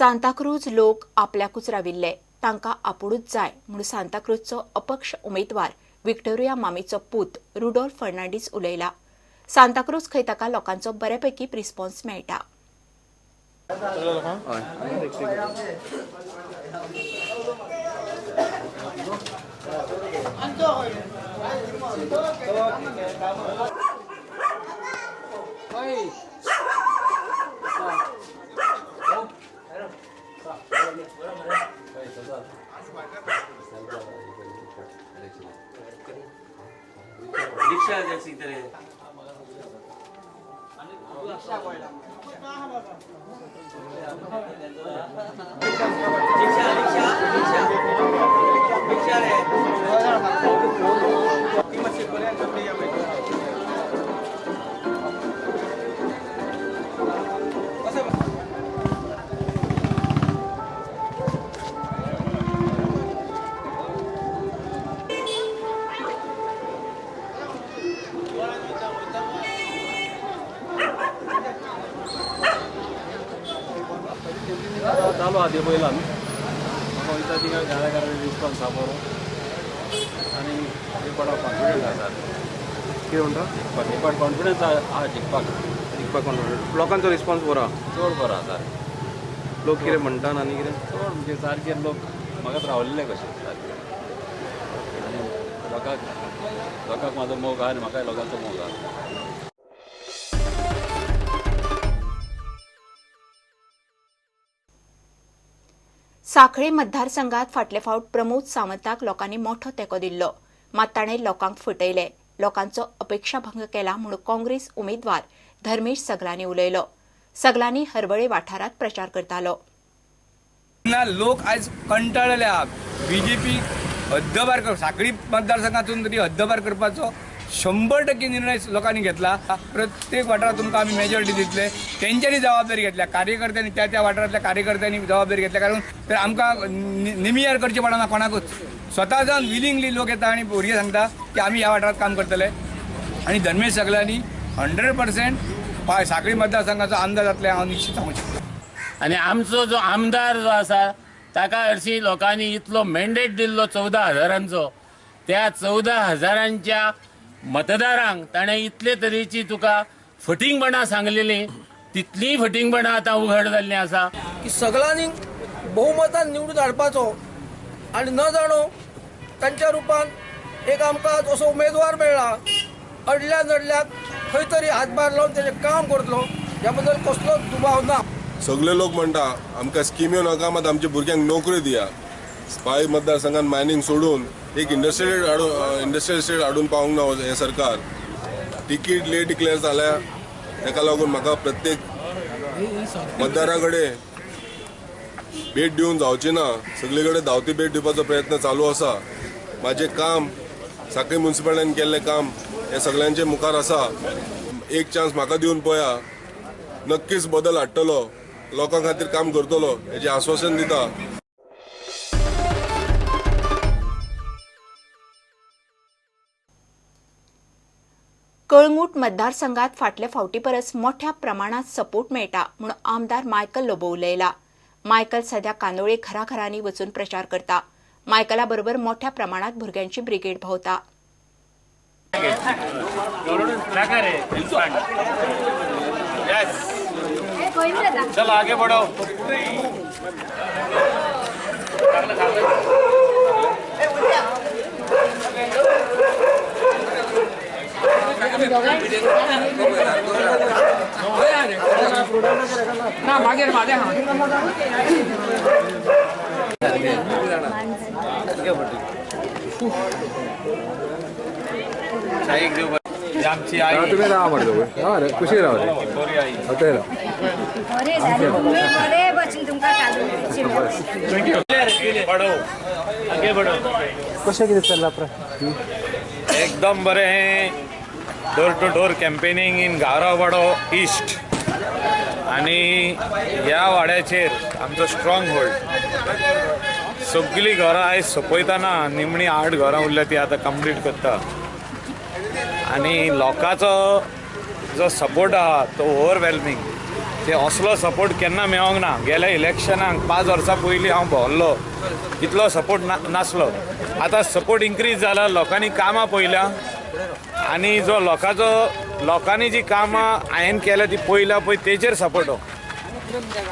सांताक्रूज लोक आपल्याकूच राविल्ले, तांकां आपुणूच जाय म्हूण सांताक्रूजचो अपक्ष उमेदवार विक्टोरिया मामीचो पूत रुडोल्फ फर्नांडीस उलयला. सांताक्रूज खंय ताका लोकांचो बऱ्यापैकी रिस्पॉन्स मेळटा. रिक्षा जैसी तरह रिक्षा रिक्षा रिक्षा रिक्षा रे. चालू आहा ते पयला न्हू म्हाका वयता थिंगा घरा घरा रिस्पॉन्स आहा बरो आनी एक पाट कॉन्फिडन्स आसा. कितें म्हणटा? एक पाट कॉन्फिडन्स आहा जिखपाक. जिखपाक कॉन्फिडन्स. लोकांचो रिस्पॉन्स बरो आहा, चड बरो आसा. लोक कितें म्हणटा आनी कितें चड म्हणजे सारके लोक म्हाकाच रावलेले कशे सारके आनी लोकांक म्हाजो मोग आहा आनी म्हाकाय लोकांचो मोग आहा. सांखळे मतदारसंघात फाटले फावट प्रमोद सावंताक लोकांनी मोठो तेंको दिल्लो, मात ताणें लोकांक फटयले, लोकांचो अपेक्षाभंग केला म्हूण काँग्रेस उमेदवार धर्मेश सगलांनी उलयलो. सगलांनी हरवळे वाठारांत प्रचार करतालो. लोक आज कंटाळले आहा. बीजेपी हद्दबार सांखळी मतदारसंघातून तरी हद्दबार करपाचो 100% निर्णय लोकांनी घेतला. प्रत्येक वाठारात तुमकां आमी मेजॉरिटी दितले. तेंच्यांनी जबाबदारी घेतल्या, कार्यकर्त्यांनी त्या त्या वाठारांतल्या कार्यकर्त्यांनी जबाबदारी घेतल्या. कारण तर आमकां निमियार करचें पडना कोणाकूच. स्वता जावन विलिंगली लोक येता आनी भुरगे सांगता की आमी ह्या वाठारांत काम करतले. आनी धर्मेश सगल्यांनी 100% सांखळी मतदारसंघाचो आमदार जातले हांव निश्चित सांगू शकता. आनी आमचो जो आमदार जो आसा ताका हरशीं लोकांनी इतलो मॅन्डेट दिल्लो 14,000चो, त्या 14,000च्या मतदारांक ताणें इतले तरेची तुका फटींगपणां सांगलेली, तितलीं फटींगपणां आतां उघड जाल्लीं आसा की सगळ्यांनी बहुमतान निवडून हाडपाचो आनी न जाणो तांच्या रुपान एक आमकां असो उमेदवार मेळ्ळा अडल्या नडल्याक खंय तरी हातभार लावन तेजें काम करतलो ह्या बद्दल कसलोच दुबाव ना. सगळे लोक म्हणटा आमकां स्किम्यो नाका, मात आमच्या भुरग्यांक नोकऱ्यो दिया. स्पाय मतदारसंघान मायनींग सोडून एक इंडस्ट्रियल इस्टेट हाडून पावूंक ना हें सरकार. तिकीट लेट डिक्लेअर जाल्या ताका लागून म्हाका प्रत्येक मतदारा कडेन भेट दिवन जावची ना. सगळे कडेन धांवती भेट दिवपाचो प्रयत्न चालू आसा. म्हाजें काम सांखळी म्युनिसिपालिटीन केल्लें काम हें सगळ्यांचे मुखार आसा. एक चान्स म्हाका दिवन पळया, नक्कीच बदल हाडटलो, लोकां खातीर काम करतलो हेजें आश्वासन दिता. कळंगूट मतदारसंघात फाटले फावटी परस मोठ्या प्रमाणात सपोर्ट मेळटा म्हूण आमदार मायकल लोबो उलयला. मायकल सध्या कांदोळे घराघरांनी वचून प्रचार करता. मायकला बरोबर मोठ्या प्रमाणात भुरग्यांची ब्रिगेड भोंवता. चलो आगे बढ़ो. ना मागीर माझे तुम्ही राहा म्हणतो खुशी राव रे. कशें कितें चल्लां? एकदम बरें. Door to door campaigning in Garavwado east आनी ह्या वाड्याचेर आमचो स्ट्रॉंग होल्ड. सगळीं घरां आयज सोंपयतना निमणी 8 घरां उरल्या ती आतां कंप्लीट करता आनी लोकांचो जो सपोर्ट आहा तो ओवरवेल्मिंग. ते असलो सपोर्ट केन्ना मेळोंक ना. गेल्या इलेक्शनाक 5 वर्सां पयलीं हांव भोंवल्लो, इतलो सपोर्ट नासलो. आतां सपोर्ट इन्क्रीज जाला, लोकांनी कामां पळयल्या आनी जो लोकांनी जी कामां हांवें केल्या ती पळयल्या पळय तेजेर सपोर्ट हो.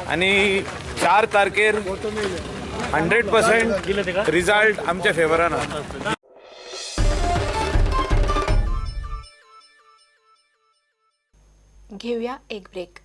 आनी 4 तारखेर 100% रिजल्ट आमच्या फेवरान आसा. घेऊया एक ब्रेक.